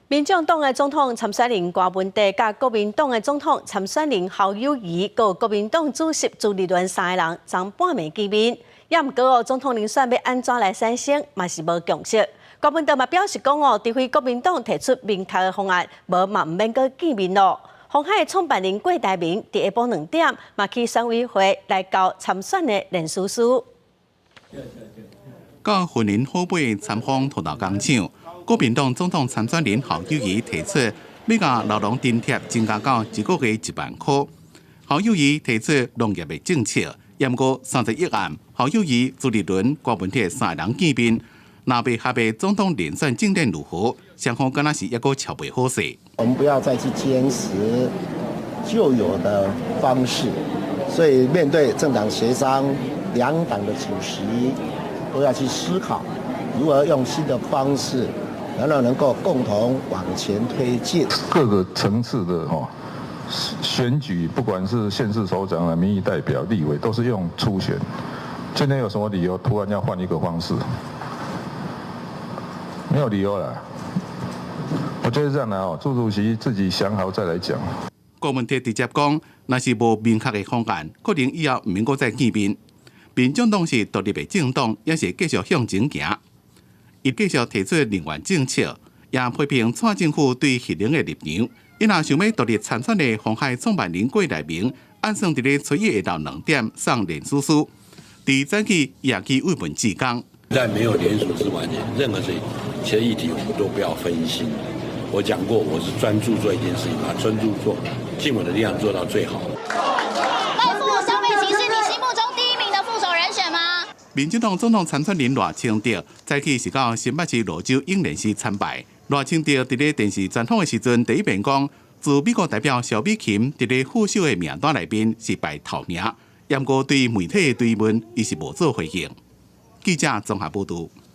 民眾黨的總統參選人柯文哲、佮國民黨的總統參選人侯友宜、佮國民黨主席朱立倫三个人，昨半暝見面。也毋過哦，總統人選欲按怎來產生，嘛是無共識。柯文哲嘛表示講哦，除非國民黨提出明確的方案，無嘛毋免閣見面咯。鴻海創辦人郭台銘佇下晡2點嘛去選委會來交參選的連署書。佮雲林虎尾參訪塗豆工廠，國民黨總統參選人侯友宜提出，欲共老農津貼增加到一個月1萬箍。侯友宜提出農業的政策，毋過31暗，侯友宜、朱立倫、郭文鐵三个人見面，若袂合的總統連選政見如何，雙方敢若是猶閣喬袂好勢。我們不要再去堅持舊有的方式，所以面對政黨協商，兩黨的主席都要去思考如何用新的方式，然後能夠共同往前推進。各個層次的哈選舉，不管是縣市首長啊、民意代表、立委，都是用初選。今天有什麼理由突然要換一個方式？沒有理由啦。我覺得這樣的哦，朱主席自己想好再來講。郭文鐵直接講，若是無明確的方案，可能以後毋免閣再見面。民眾黨是獨立的政黨，也是繼續向前行。伊繼續提出能源政策，也批評蔡政府對核能的立場。伊若想欲獨立參選的鴻海創辦人郭台銘，按算佇咧初一下晝2點送連署書。佇早起也去慰問志工。在沒有聯署之前，任何事情，其實議題我們都不要分心。我講過，我是專注做一件事情，把專注做，盡我的力量做到最好。賴副蕭美琴是你心目中第一名的副手人選嗎？民進黨總統參選人賴清德早起是到新北市蘆洲英蓮寺參拜。賴清德佇咧電視專訪的時陣，第一遍講，駐美國代表蕭美琴佇咧副手的名單內面是排頭名，毋過對媒體的追問，伊是無做回應。記者綜合報導。